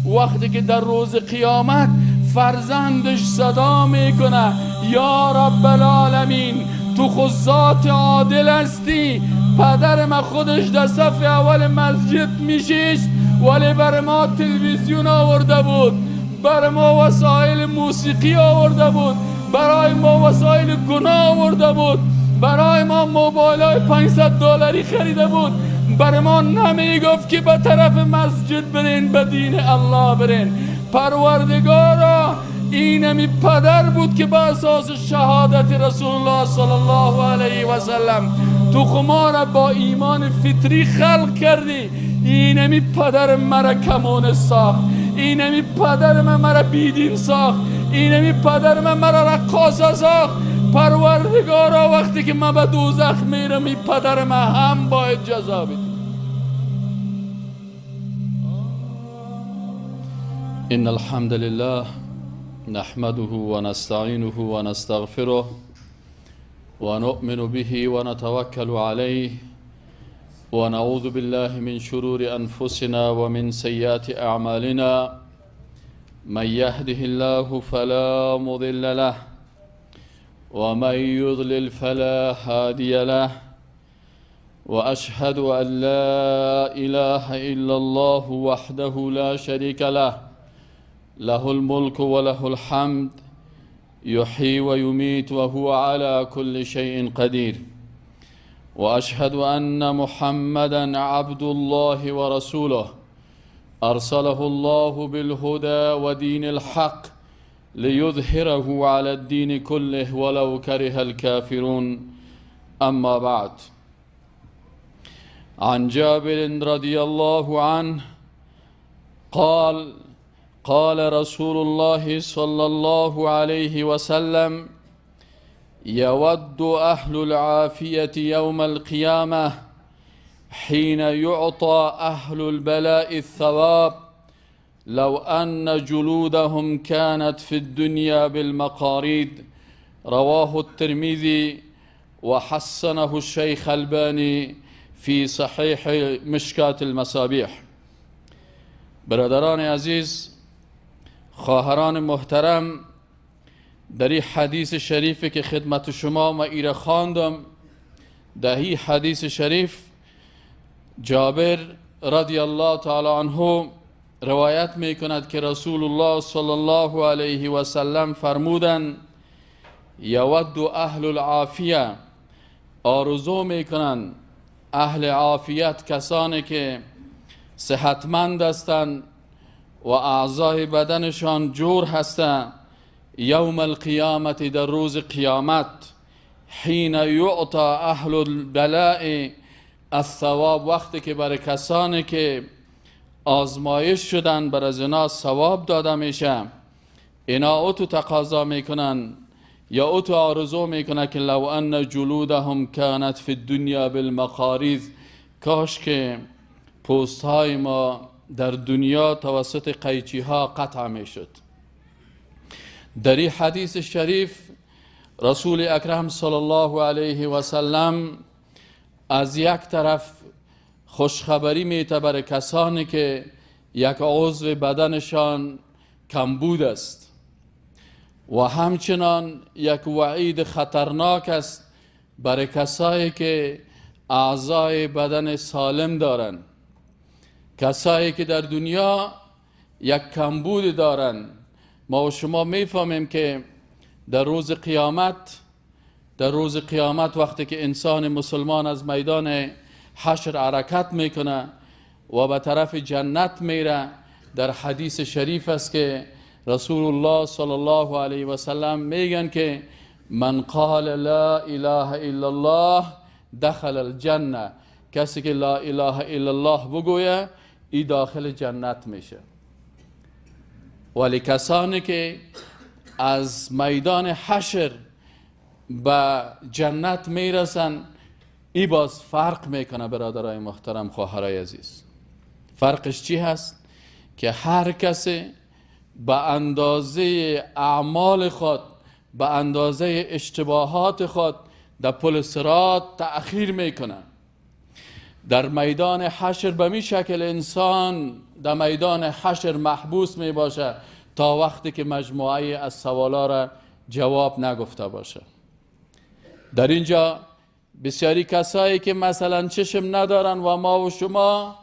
وقتی که در روز قیامت فرزندش صدا میکنه یا رب العالمین، تو خود ذات عادل هستی، پدر ما خودش در صف اول مسجد میشیشت ولی بر ما تلویزیون آورده بود، بر ما وسایل موسیقی آورده بود، برای ما وسایل گناه آورده بود، برای ما موبایل های $500 خریده بود، بر ما نمیگفت که به طرف مسجد برین، به دین الله برین. پروردگارا، اینمی پدر بود که به اساس شهادت رسول الله صلی الله علیه و سلم تو خو را با ایمان فطری خلق کردی، اینمی پدر مرا کمونیست ساخت، اینمی پدر من مرا بیدین ساخت، اینمی پدر من مرا رقاصه ساخت. پروردگارا، وقتی که من به دوزخ میرم این پدر من هم باید جزا بدی. إن الحمد لله نحمده ونستعينه ونستغفره ونؤمن به ونتوكل عليه ونعوذ بالله من شرور أنفسنا ومن سيئات أعمالنا، من يهده الله فلا مضل له ومن يضلل فلا هادي له، وأشهد أن لا إله إلا الله وحده لا شريك له، له الملك وله الحمد، يحيي ويميت وهو على كل شيء قدير، وأشهد أن محمدا عبد الله ورسوله، أرسله الله بالهدى ودين الحق ليظهره على الدين كله ولو كره الكافرون. أما بعد، عن جابر رضي الله عنه قال: قال رسول الله صلى الله عليه وسلم: يود أهل العافية يوم القيامة حين يعطى أهل البلاء الثواب لو أن جلودهم كانت في الدنيا بالمقاريض. رواه الترمذي وحسنه الشيخ الباني في صحيح مشكاة المصابيح. برادران عزیز، خواهران محترم، در این حدیث شریفی که خدمت شما ما ایره خواندم، در این حدیث شریف جابر رضی الله تعالی عنه روایت می کند که رسول الله صلی الله علیه و سلم فرمودند: یود اهل العافیه، آرزو می کنند اهل عافیت، کسانی که صحتمند هستند و اعضای بدنشان جور هستند، یوم القیامت، در روز قیامت، حین یعطی اهل البلاء الثواب، وقتی که برای کسانی که آزمایش شدن بر از اینا ثواب داده میشه، اینا او تو تقاضا میکنن یا او تو آرزو میکنن که لو ان جلودهم کانت فی الدنیا بالمقاریض، کاش که پوست های ما در دنیا توسط قیچی ها قطع میشد. در این حدیث شریف رسول اکرم صلی الله علیه و سلم از یک طرف خوشخبری میته برای کسانی که یک عضو بدنشان کمبود است و همچنان یک وعید خطرناک است برای کسایی که اعضای بدن سالم دارند، کسایی که در دنیا یک کمبود دارند. ما و شما میفهمیم که در روز قیامت، در روز قیامت وقتی که انسان مسلمان از میدان حشر حرکت میکنه و به طرف جنت میره، در حدیث شریف است که رسول الله صلی الله علیه و سلم میگن که من قال لا اله الا الله دخل الجنه، کسی که لا اله الا الله بگویه ای داخل جنت میشه. ولی کسانی که از میدان حشر به جنت میرسن، ای باز فرق میکنه. برادرای محترم، خواهرای عزیز، فرقش چی هست؟ که هر کسی به اندازه اعمال خود، به اندازه اشتباهات خود در پل صراط تأخیر میکنه. در میدان حشر به می شکل انسان در میدان حشر محبوس می باشه تا وقتی که مجموعه از سوالا را جواب نگفته باشه. در اینجا بسیاری کسایی که مثلا چشم ندارن و ما و شما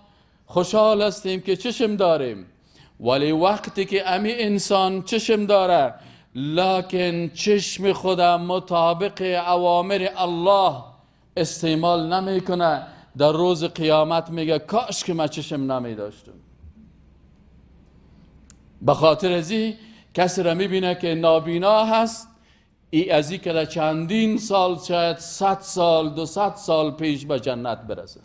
خوشحال هستیم که چشم داریم، ولی وقتی که امی انسان چشم داره لکن چشم خود مطابق اوامر الله استعمال نمیکنه، در روز قیامت میگه کاش که من چشم نمی داشتم. به خاطر ازی کسی را میبینه که نابینا هست، ای ازی که در چندین سال، شاید 100 سال 200 سال پیش به جنت برسه.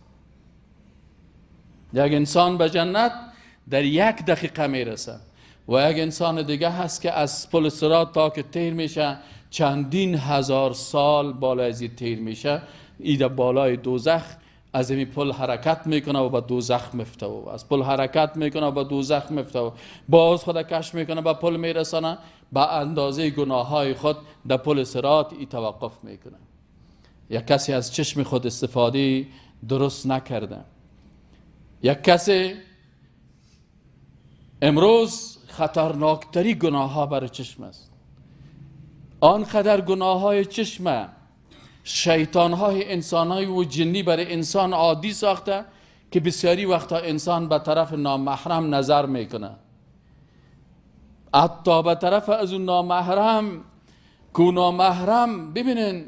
یک انسان به جنت در 1 دقیقه میرسه و یک انسان دیگه هست که از پل صراط تا که تیر میشه چندین هزار سال بالای ازی تیر میشه، ای در بالای دوزخ از این پل حرکت میکنه و به دوزخ مفته و از پل حرکت میکنه و به دوزخ مفته و باز خود کش میکنه به پل میرسانه، به اندازه گناه های خود در پل صراط ای توقف میکنه. یک کسی از چشم خود استفاده درست نکرده. یک کسی امروز خطرناکتری گناه ها برای چشم است. آنقدر گناه های چشم شیطان های انسان های و جنی برای انسان عادی ساخته که بسیاری وقتا انسان به طرف نامحرم نظر میکنه، حتی به طرف از اون نامحرم که نامحرم. ببینین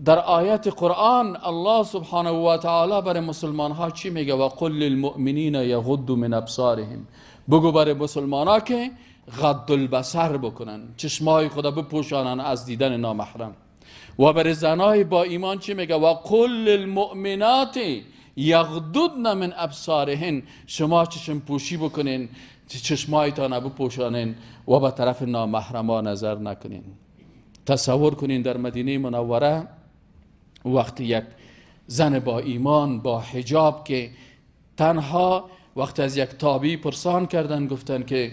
در آیت قرآن الله سبحانه و تعالی برای مسلمان ها چی میگه؟ و قل للمؤمنین یغضوا من ابصارهم. بگو برای مسلمان ها که غض البصر بکنن، چشمای خدا بپوشانن از دیدن نامحرم. و برای زنای با ایمان چی میگه؟ و قل للمؤمنات یغضضن من ابصارهن. شما چشم پوشی بکنین، چشمایتان بپوشانین و به طرف نامحرما نظر نکنین. تصور کنین در مدینه منوره وقتی یک زن با ایمان با حجاب که تنها وقتی از یک تابعی پرسان کردن، گفتن که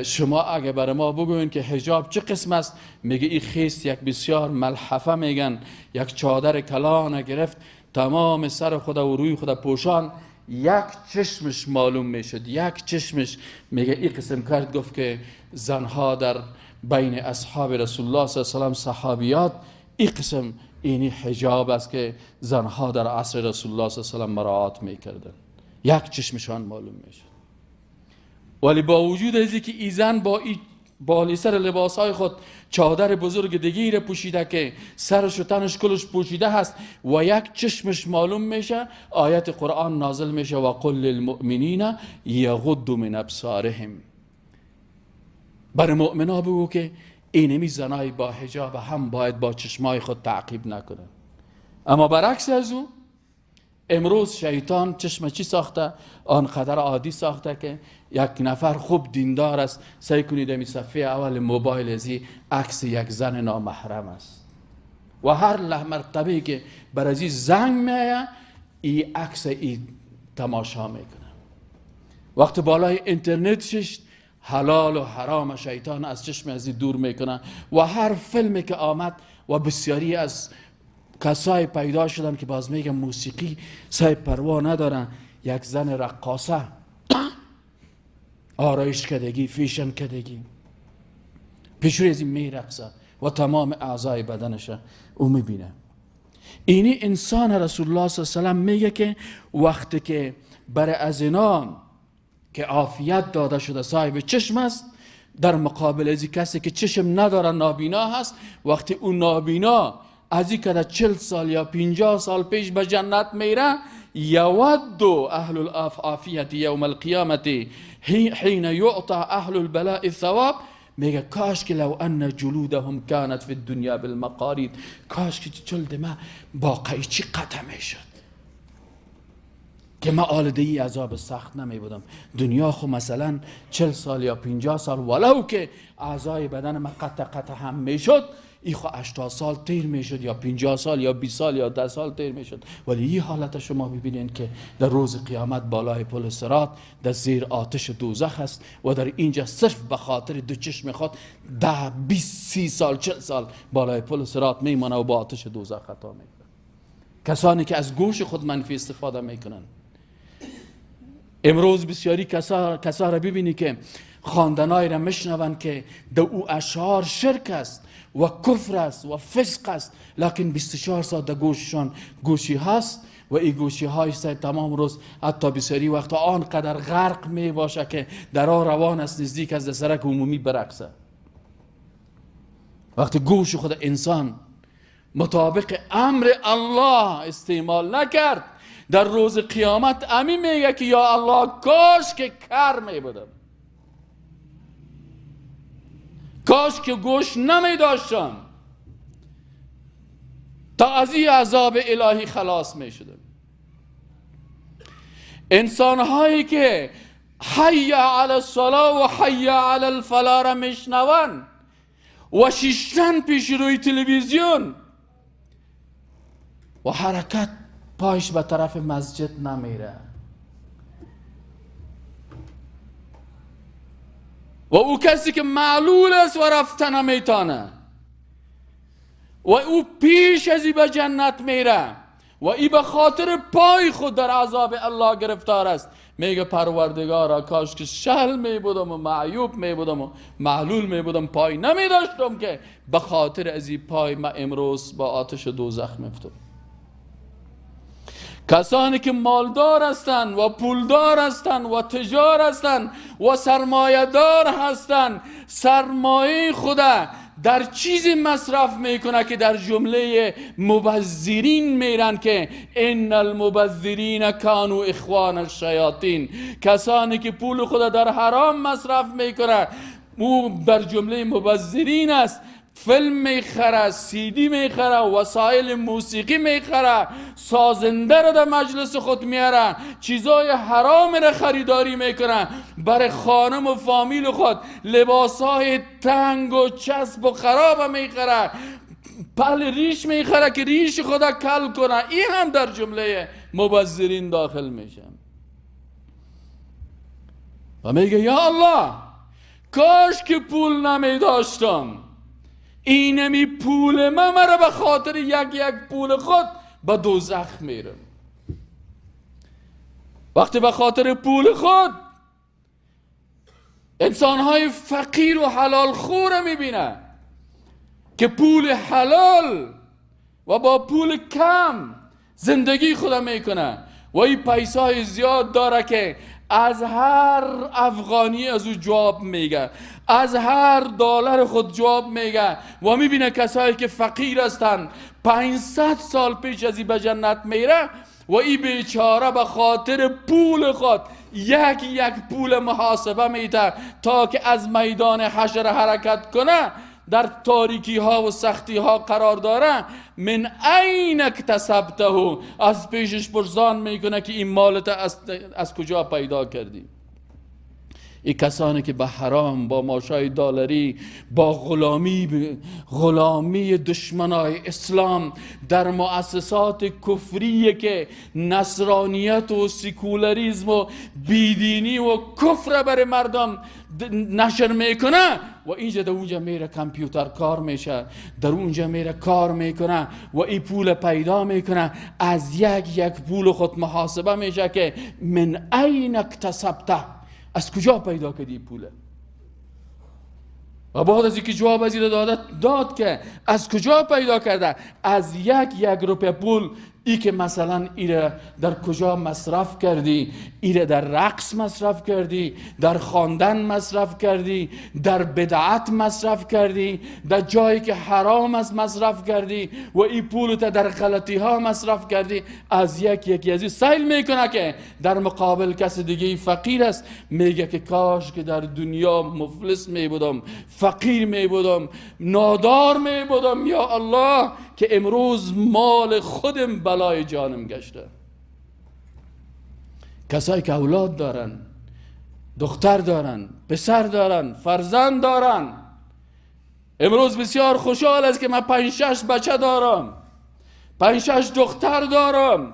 شما اگه برای ما بگوین که حجاب چه قسم است، میگه این خیست یک بسیار ملحفه میگن، یک چادر کلان گرفت تمام سر خود و روی خود پوشان، یک چشمش معلوم میشد، یک چشمش. میگه این قسم کرد، گفت که زنها در بین اصحاب رسول الله صلی الله علیه و سلم صحابیات این قسم اینی حجاب است که زنها در عصر رسول الله صلی الله علیه و سلم مراعات میکردن، یک چشمشان معلوم میشد. ولی با وجود از اینکه ای زن با ای بالای سر لباسهای خود چادر بزرگ دیگه را پوشیده که سرش و تنش کلش پوشیده هست و یک چشمش معلوم میشه، آیت قرآن نازل میشه و قل للمؤمنین یغضوا من ابصارهم. برای مؤمنا بگو که اینمی زنای با حجاب هم باید با چشمای خود تعقیب نکنه. اما برعکس از او امروز شیطان چشم چی ساخته؟ آنقدر عادی ساخته که یک نفر خوب دیندار است، سعی کنید امی صفحه اول موبایل ازی عکس یک زن نامحرم است و هر مرتبه که بر ازی زنگ میایه ای عکس ای تماشا میکنه. وقت بالای اینترنت ششت حلال و حرام شیطان از چشم ازی دور میکنه و هر فیلمی که آمد و بسیاری از کسای پیدا شدن که باز میگن موسیقی سای پروا ندارن، یک زن رقاصه آرایش کردگی، فیشن کردگی، پیشروی از این میرقصه و تمام اعضای بدنش او میبینه. اینی انسان رسول الله صلی الله علیه و سلم میگه که وقتی که برای از اینا که عافیت داده شده صاحب چشم است، در مقابل از کسی که چشم نداره نابینا هست، وقتی اون نابینا از این که 40 سال یا 50 سال پیش به جنت میره، یود اهل العافیت یوم القیامت حین یعطى اهل البلاء الثواب. میگه کاش که لو ان جلودهم کانت فی الدنیا بالمقارید، کاش که جلد ما با قیچی قطع میشد که ما آلودگی عذاب سخت نمی بودم. دنیا خو مثلا 40 سال یا 50 سال ولو که اعضای بدن ما قطع قطع هم میشد، ای خو 80 سال تیر میشد یا 50 سال یا 20 سال یا 10 سال تیر میشد. ولی این حالت شما ببینین که در روز قیامت بالای پل صراط در زیر آتش دوزخ است و در اینجا صرف به خاطر دو چشم خود 10 20 30 سال 40 سال بالای پل صراط میمانه و با آتش دوزخ خطا میکنه. کسانی که از گوش خود منفی استفاده میکنن. امروز بسیاری کسا را ببینی که خواندنای را میشنوند که در او اشعار شرک است و کفر است و فسق است، لکن 24 ساعت در گوششان گوشی هست و این گوشی های تمام روز حتی بسیاری وقت آنقدر غرق می باشه که در روان است نزدیک از سرک عمومی برقصه. وقتی گوش خود انسان مطابق امر الله استعمال نکرد، در روز قیامت امی میگه که یا الله کاش که کر می بودم، کاش که گوش نمی داشتم تا از این عذاب الهی خلاص می شدم. انسان هایی که حی علی الصلاة و حی علی الفلاح را میشنون و شیشتن پیش روی تلویزیون و حرکت پایش به طرف مسجد نمیره و او کسی که معلول است و رفته نمیتانه و او پیش از ای به جنت میره و ای به خاطر پای خود در عذاب الله گرفتار است، میگه پروردگارا کاش که شل می بودم و معیوب می بودم و معلول می بودم، پای نمی داشتم که به خاطر از این پای ما امروز با آتش دوزخ میفتم. کسانی که مالدار هستند و پولدار هستند و تجار هستند و سرمایه دار هستند، سرمایه خدا در چیزی مصرف میکنه که در جمله مبذرین میرن که ان المبذرین کانوا اخوان الشیاطین. کسانی که پول خدا در حرام مصرف میکنه او در جمله مبذرین است. فیلم میخره، سیدی میخره، وسایل موسیقی میخره، سازنده را در مجلس خود میاره، چیزای حرام را خریداری میکنه، برای خانم و فامیل خود لباسهای تنگ و چسب و خراب میخره، پل ریش میخره که ریش خدا کل کنه. این هم در جمله مبذرین داخل میشه و میگه یا الله کاش که پول نمیداشتم، اینمی پول من مرا به خاطر یک یک پول خود به دوزخ میرم. وقتی به خاطر پول خود انسانهای فقیر و حلال خور میبینه که پول حلال و با پول کم زندگی خود میکنه و این پیسای زیاد داره که از هر افغانی از او جواب میگه، از هر دلار خود جواب میگه و میبینه کسایی که فقیر هستند 500 سال پیش از این به جنت میره و این بیچاره به خاطر پول خود یک یک پول محاسبه میده تا که از میدان حشر حرکت کنه، در تاریکی ها و سختی ها قرار داره. من عین اکتسبته، از پیشش پرسان میکنه که این مالت از کجا پیدا کردی. این کسانی که به حرام، با ماشای دلاری، با غلامی دشمنای اسلام در مؤسسات کفری که نصرانیت و سیکولاریزم و بیدینی و کفر بر مردم نشر میکنه و اینجا در اونجا میره کامپیوتر کار میشه، در اونجا میره کار میکنه و این پول پیدا میکنه، از یک یک پول خود محاسبه میشه که من عین اکتسبته، از کجا پیدا کردی پوله؟ و بعد از اینکه جواب از این داد که از کجا پیدا کرده، از یک یک روپیه پول ای که مثلا ایره در کجا مصرف کردی، ایره در رقص مصرف کردی، در خواندن مصرف کردی، در بدعت مصرف کردی، در جایی که حرام است مصرف کردی و این پول تا در غلطی ها مصرف کردی. از یک یکی از این سیل میکنه که در مقابل کس دیگه فقیر است، میگه که کاش که در دنیا مفلس میبودم، فقیر میبودم، نادار میبودم، یا الله که امروز مال خودم بلای جانم گشته. کسایی که اولاد دارن، دختر دارن، پسر دارن، فرزند دارن، امروز بسیار خوشحال است که من 5-6 بچه دارم، 5-6 دختر دارم.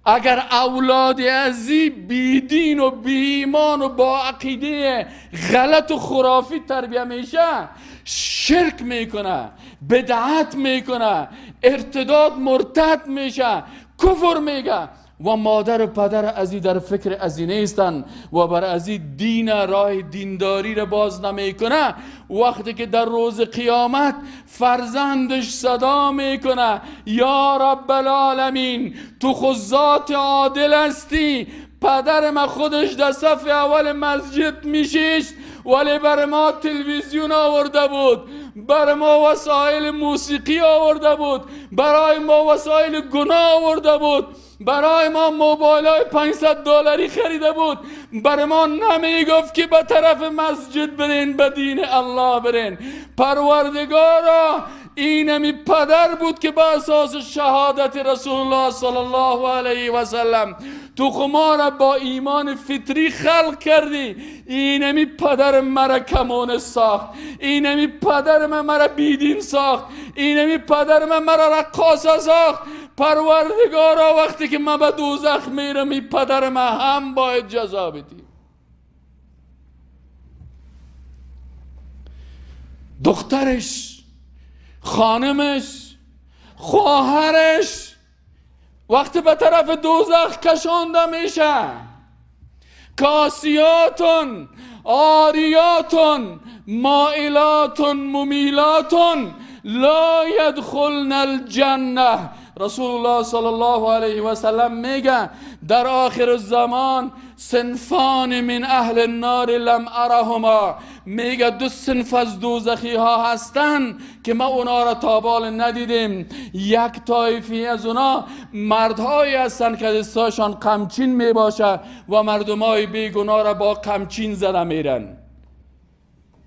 اگر اولاد ازی بی دین و بی ایمان و با عقیده غلط و خرافی تربیه میشه، شرک میکنه، بدعت میکنه، ارتداد مرتد میشه، کفر میگه و مادر و پدر ازی در فکر ازی نیستن و بر ازی دین راه دینداری را باز نمیکنه. وقتی که در روز قیامت فرزندش صدا میکنه یا رب العالمین تو خود ذات عادل هستی، پدر ما خودش در صف اول مسجد میشیشت ولی بر ما تلویزیون آورده بود، بر ما وسایل موسیقی آورده بود، برای ما وسایل گناه آورده بود، برای ما موبایل های $500 خریده بود، برای ما نمی گفت که به طرف مسجد برین، به دین الله برین. پروردگارا اینمی پدر بود که به اساس شهادت رسول الله صلی الله علیه و سلم تو خما را با ایمان فطری خلق کردی، اینمی پدر مرا کمونیست ساخت، اینمی پدر من مرا بیدین ساخت، اینمی پدر من مرا رقاصه ساخت. پروردگارا وقتی که من به دوزخ میرم این پدر من هم باید جزا بدی. دخترش، خانمش، خواهرش وقتی به طرف دوزخ کشانده میشه، کاسیاتون، عاریاتون، مائلاتون، ممیلاتون لا یدخلن الجنه. رسول الله صلی الله علیه و سلم میگه در آخر الزمان صنفان من اهل النار لم ارهما، میگه دو صنف از دوزخی ها هستن که ما اونا را تا بال ندیدیم. یک طایفی از اونا مردهایی هستن که دستاشان قمچین میباشه و مردمای بیگناه را با قمچین زده میرن.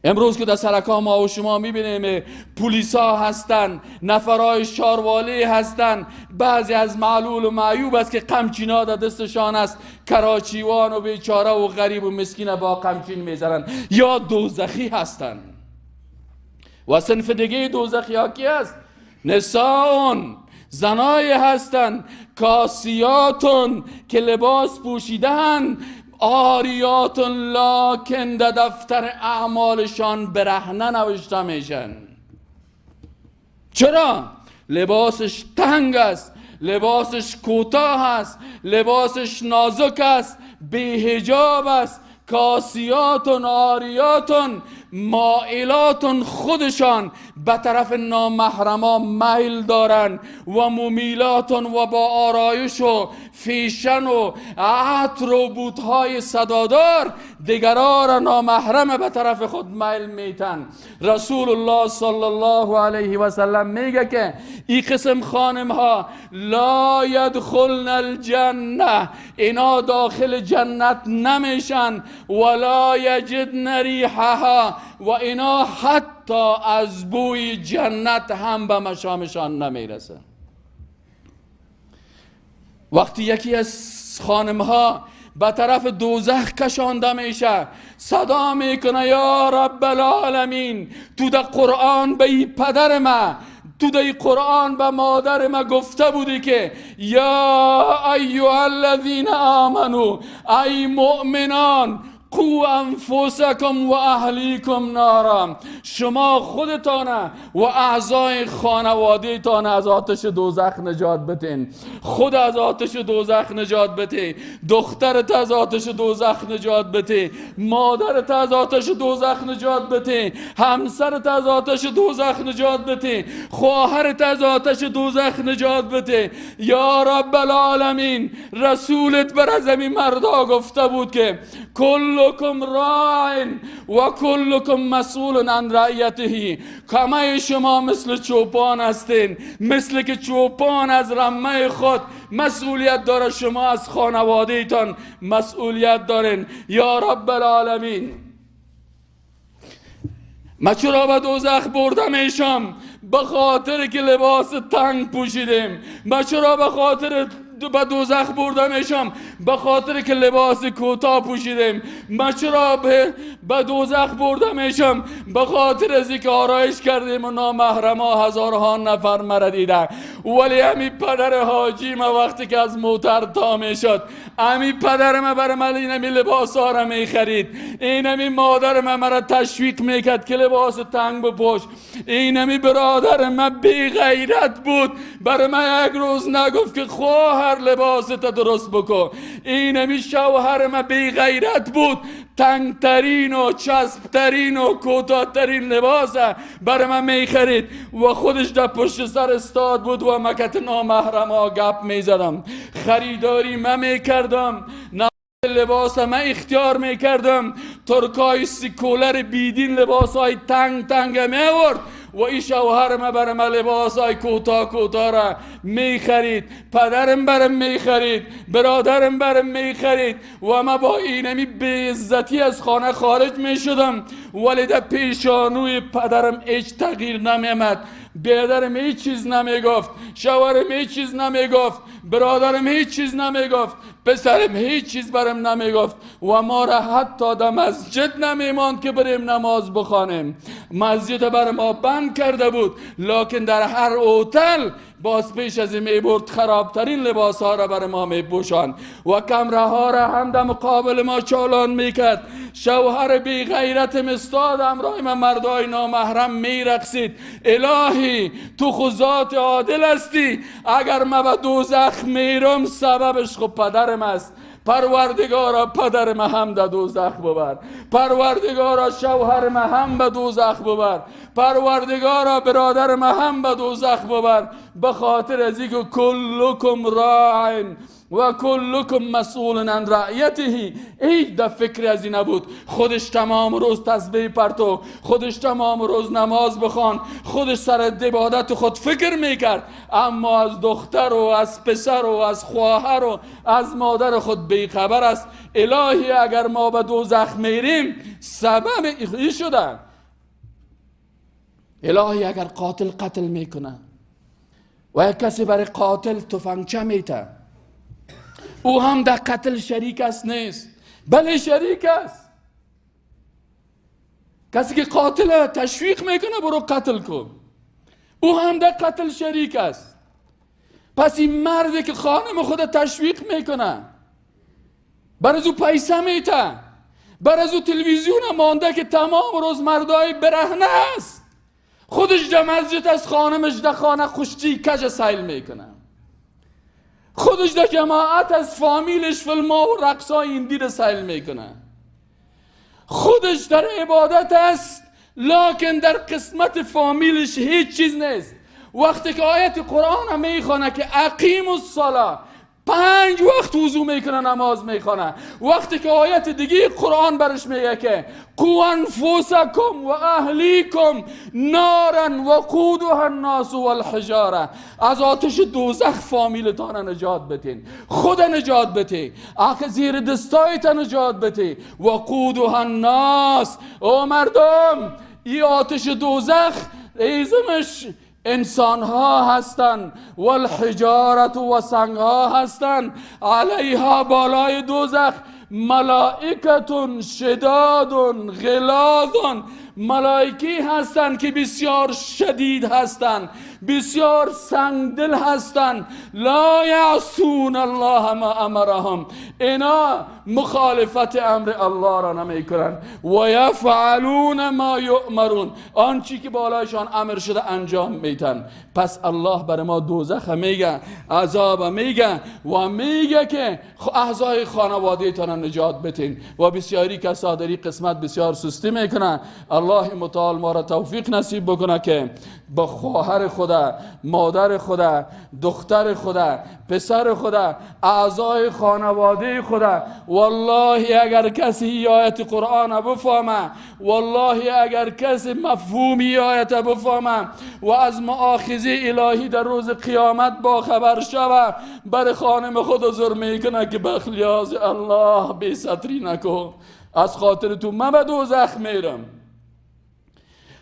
امروز که در سرکا ما و شما میبینیم پلیسا هستن، نفرای شاروالی هستن، بعضی از معلول و معیوب است که قمچینا در دستشان است، کراچیوان و بیچاره و غریب و مسکین با قمچین میزنن یا دوزخی هستن. و صنف دیگه دوزخی ها کی است؟ نساء، زنای هستن، کاسیاتون که لباس پوشیدن، آریاتون لاکن در دفتر اعمالشان برهنه نوشته میشن. چرا؟ لباسش تنگ است، لباسش کوتاه است، لباسش نازک است، بی‌حجاب است. کاسیاتون، عاریاتون، مائلاتون خودشان به طرف نامحرما میل دارن و ممیلاتون و با آرایش و فیشن و عطر و بوتهای صدادار دیگران را نامحرم به طرف خود میل میتن. رسول الله صلی الله علیه و سلم میگه که این قسم خانم ها لا یدخلن الجنه، اینا داخل جنت نمیشن، ولا یجدن ریحها، و اینا حتی از بوی جنت هم به مشامشان نمیرسه. وقتی یکی از خانم ها به طرف دوزخ کشانده میشه، صدا میکنه یا رب العالمین، تو در قرآن به ای پدر ما، تو در قرآن به مادر ما گفته بودی که یا ایها الذین آمنو، ای مؤمنان، قو انفسکم و اهلیکم نارا، شما خودتان و اعضای خانواده تان از آتش دوزخ نجات بتین. خود از آتش دوزخ نجات بته، دخترت از آتش دوزخ نجات بته، مادرت از آتش دوزخ نجات بته، همسرت از آتش دوزخ نجات بته، خواهرت از آتش دوزخ نجات بته. یا رب العالمین، رسولت بر از این مردا گفته بود که کلکم راع و کلکم مسئول عن رعیته، همه شما مثل چوپان هستین، مثل که چوپان از رمه خود مسئولیت داره، شما از خانواده تان مسئولیت دارین. یا رب العالمین، ما چرا به دوزخ برده میشم؟ به خاطر که لباس تنگ پوشیدیم. ما چرا به خاطر به دوزخ برده میشم؟ به خاطر که لباس کوتاه پوشیدیم. ما چرا به دوزخ برده میشم؟ به خاطر از اینکه آرایش کردیم و نامحرما هزارها نفر مرا دیده. ولی امی پدر حاجی ما وقتی که از موتر تا میشد، امی پدر ما برای من اینمی لباس ها را میخرید، اینمی مادر ما مرا تشویق میکرد که لباس تنگ بپوش، اینمی برادر ما بی غیرت بود، برای من یک روز نگفت که خواهر لباس تا درست بکن، اینمی شوهر ما بی غیرت بود، تنگترین و چسبترین و کوتاهترین لباس برای من میخرید و خودش در پشت سر استاد بود و مکت نامحرم ها گپ میزدم. خریداری من میکردم، لباس من اختیار میکردم، ترکای سیکولر بیدین لباس های تنگ تنگ میورد و این شوهر من برای من لباس های کوتاه کوتاه را میخرید، پدرم برم میخرید، برادرم برم میخرید و من با اینمی بی‌عزتی از خانه خارج میشدم، ولی در پیشانوی پدرم هیچ تغییر نمیامد، برادرم هیچ چیز نمیگفت، شوهرم هیچ چیز نمیگفت، برادرم هیچ چیز نمیگفت، پسرم هیچ چیز برم نمیگفت و ما را حتی در مسجد نمیماند که بریم نماز بخوانیم. مسجد بر ما بند کرده بود، لکن در هر هتل باز پیش از این میبرد خرابترین لباس ها را بر ما میپوشاند و کمره ها را هم در مقابل ما چالان میکرد. شوهر بی غیرت مستاد همراه من مردای نامحرم میرقصید. الهی تو خود ذات عادل هستی، اگر من به دوزخ میرم سببش خب پدرم است. پروردگارا پدر من هم در دوزخ ببر، پروردگارا شوهر من هم به دوزخ ببر، پروردگارا برادر من هم به دوزخ ببر، به خاطر از اینکه کلکم راع و کلکم مسئول عن رعیته. هیچ در فکر از این نبود، خودش تمام روز تسبیح پرتو، خودش تمام روز نماز بخوان، خودش سر عبادت خود فکر میکرد، اما از دختر و از پسر و از خواهر و از مادر خود بیخبر است. الهی اگر ما به دوزخ میریم سبب این شده. الهی اگر قاتل قتل میکنه و یک کسی برای قاتل تفنگچه میته، او هم در قتل شریک است نیست؟ بله شریک است. کسی که قاتل تشویق میکنه برو قتل کن، او هم در قتل شریک است. پس این مردی که خانم خود تشویق میکنه، بر از او پیسه میته، بر از او تلویزیون مانده که تمام روز مردای برهنه است، خودش در مسجد از خانمش در خانه خشکی کج سیل میکنه، خودش در جماعت از فامیلش فیلم و رقصای هندی را سیل میکنه، خودش در عبادت است لکن در قسمت فامیلش هیچ چیز نیست. وقتی که آیت قرآن هم میخوانه که اقیم الصلاة، 5 وقت وضو میکنه نماز میخوانه، وقتی که آیت دیگه قرآن برش میگه که قوا انفسکم و اهلیکم نارا وقودها الناس والحجاره، از آتش دوزخ فامیلتان نجات بتین، خود نجات بتی، آخ زیر دستایت نجات بتی، وقودها الناس. او مردم، ای آتش دوزخ ایزمش انسان ها هستند، والحجارت و سنگ ها هستند، علیها بالای دوزخ ملائکة شداد غلاظ، ملائکی هستند که بسیار شدید هستند، بسیار سنگدل هستند، لا یعصون الله ما امرهم، اینا مخالفت امر الله را نمی کنند، و یفعلون ما یؤمرون، آنچی که بالایشان امر شده انجام میتن. پس الله بر ما دوزخ میگه، عذاب میگه و میگه که اعضای خانواده تان نجات بتین. و بسیاری کسا در این قسمت بسیار سستی میکنن. الله متعال ما را توفیق نصیب بکنه که با خواهر خدا، مادر خدا، دختر خدا، پسر خدا، اعضای خانواده خدا، والله اگر کسی آیت قرآن بفهمه، والله اگر کسی مفهومی آیت بفهمه و از مؤاخذه الهی در روز قیامت با خبر شوه، بر خانم خود زر میکنه که بخلیاز الله بی ستری نکن، از خاطر تو من به دوزخ میرم.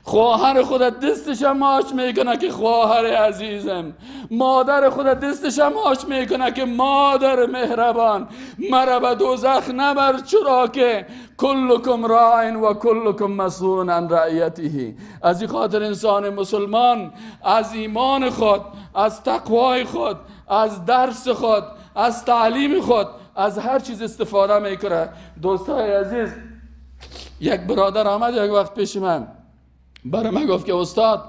خواهر خود دستش ماچ میکنه که خواهر عزیزم، مادر خود دستش ماچ میکنه که مادر مهربان، مرا به دوزخ نبر، چرا که کلکم راع و کلکم مسئول عن رعیته. از این خاطر انسان مسلمان از ایمان خود، از تقوای خود، از درس خود، از تعلیم خود، از هر چیز استفاده میکنه. دوستای عزیز، یک برادر آمد یک وقت پیش من، برای من گفت که استاد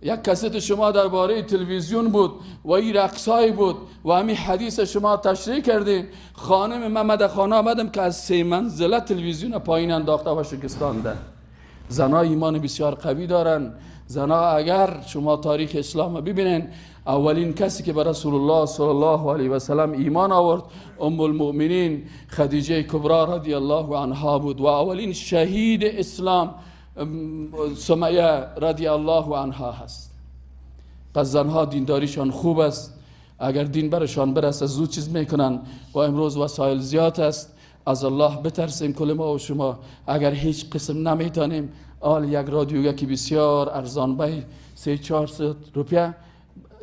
یک کست شما درباره تلویزیون بود و این رقصای بود و همین حدیث شما تشریح کردین. خانم من در خانه آمدم که از 3 منزله تلویزیون پایین انداخته و شکستانده. زنها ایمان بسیار قوی دارن. زنها اگر شما تاریخ اسلام ببینین، اولین کسی که به رسول الله صلی الله علیه و سلم ایمان آورد ام المؤمنین خدیجه کبرا رضی الله عنها بود و اولین شهید اسلام سمیه رضی الله عنها هست. پس زنها دینداریشان خوب است، اگر دین برشان برسه زود چیز میکنن و امروز وسایل زیاد است. از الله بترسیم کل ما و شما. اگر هیچ قسم نمیتونیم، آل یک رادیو که بسیار ارزان بی 300-400 روپیه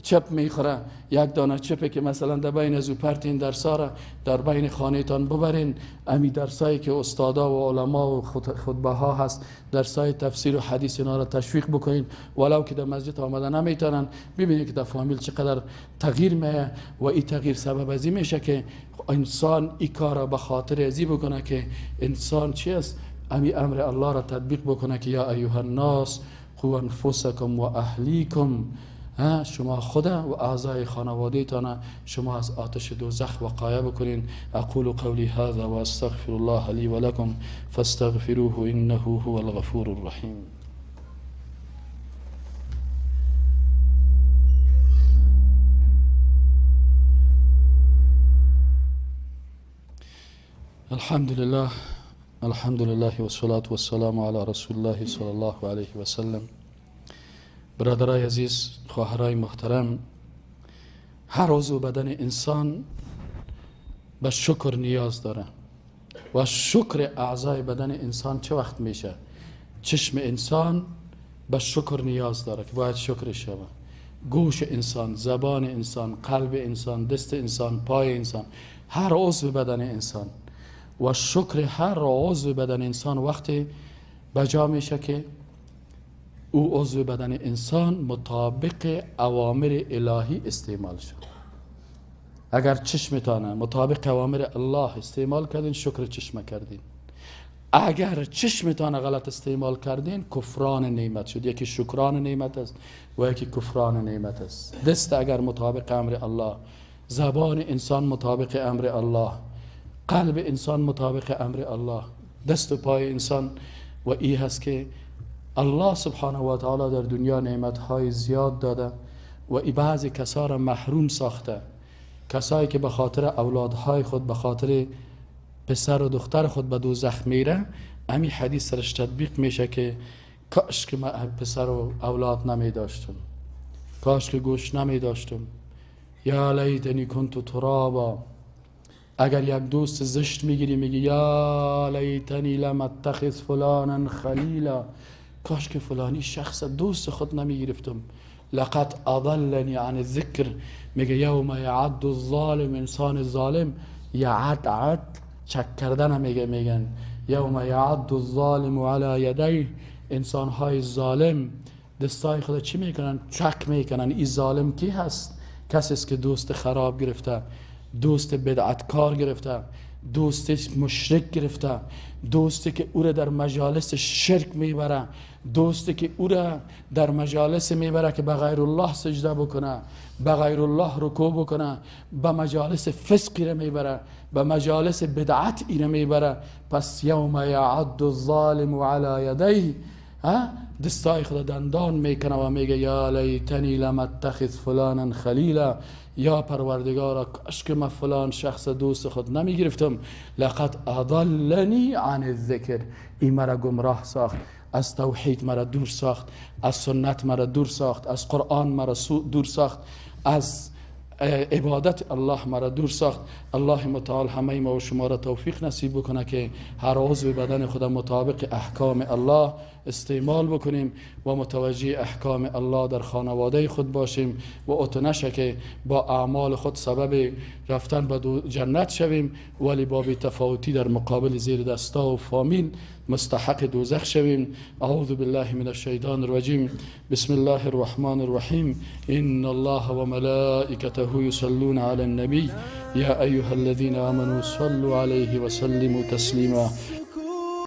چپ میخوره، یک دانه چپه که مثلا در بین از او پرتین درسا را در بین خانه تان ببرین، امی درسایی که استادا و علما و خطبه ها هست، درسای تفسیر و حدیث اینا را تشویق بکنین، ولو که در مسجد آمده نمیتونن. ببینید که در فامیل چقدر تغییر میه و این تغییر سبب ازی میشه که انسان این کار را به خاطر ازی بکنه که انسان چی است، امی امر الله را تطبیق بکنه که یا ایها الناس قوا انفسکم و اهلیکم، شما خدا و اعضای خانواده تان شما از آتش دوزخ وقایه بکنین. اقول قولی هذا و استغفر الله لی و لکم فاستغفروه انه هو الغفور الرحیم. الحمد لله، الحمد لله والصلاة والسلام علی رسول الله صلی الله علیه و سلم. برادرای عزیز، خواهرای محترم، هر عضو بدن انسان به شکر نیاز داره و شکر اعضای بدن انسان چه وقت میشه؟ چشم انسان به شکر نیاز داره که باید شکر شود. گوش انسان، زبان انسان، قلب انسان، دست انسان، پای انسان، هر عضو بدن انسان و شکر هر عضو بدن انسان وقتی بجا میشه که او عضو بدن انسان مطابق اوامر الهی استعمال شد. اگر چشمتانه مطابق اوامر الله استعمال کردین، شکر چشم کردین. اگر چشمتانه غلط استعمال کردین، کفران نعمت شد. یکی شکران نعمت است و یکی کفران نعمت است. دست اگر مطابق امر الله، زبان انسان مطابق امر الله، قلب انسان مطابق امر الله، دست و پای انسان و ای هست که الله سبحانه و تعالی در دنیا نعمتهای زیاد داده و ای بعضی کسا را محروم ساخته، کسایی که به خاطر اولادهای خود، به خاطر پسر و دختر خود به دوزخ میره. امی حدیث سرش تطبیق میشه که کاش که من پسر و اولاد نمی داشتم، کاش که گوش نمی داشتم، یا لیتنی کنت ترابا. اگر یک دوست زشت میگیری میگی یا لیتنی لم اتخذ فلانا خلیلا، کاش که فلانی شخص دوست خود نمیگرفتم. لقد اضلنی عن الذکر، میگه یوم یعد الظالم، انسان ظالم یعد، عد چک کردن میگه، میگن یوم یعد الظالم علی یدیه، انسان های ظالم دستای خود چی میکنن؟ چک میکنن. این ظالم کی هست؟ کسی است که دوست خراب گرفته، دوست بدعتکار گرفته، دوست مشرک گرفته، دوستی که او را در مجالس شرک میبره، دوستی که او را در مجالس میبره که به غیر الله سجده بکنه، به غیر الله رکوع بکنه، به مجالس فسق را میبره، به مجالس بدعت را میبره. پس یوم یعد الظالم علی یدیه، دستای خود دندان میکنه و میگه یا لیتنی لم اتخذ فلانا خلیلا، یا پروردگارا کاش که من فلان شخص دوست خود نمیگرفتم. لقد اضلنی عن الذکر، این مرا گمراه ساخت، از توحید مرا دور ساخت، از سنت مرا دور ساخت، از قرآن مرا دور ساخت، از عبادت الله مرا دور ساخت. الله متعال همه ما و شما را توفیق نصیب بکنه که هر عضو بدن خود مطابق احکام الله استعمال بکنیم و متوجه احکام الله در خانواده خود باشیم و اتو نشه که با اعمال خود سبب رفتن به جنت شویم، ولی با بی‌تفاوتی در مقابل زیر دستا و فامیل مستحق دوزخ شویم. اعوذ بالله من الشیطان الرجیم. بسم الله الرحمن الرحیم. ان الله و ملائکته یصلون علی النبی یا ایها الذین آمنوا صلوا علیه و سلموا تسلیما.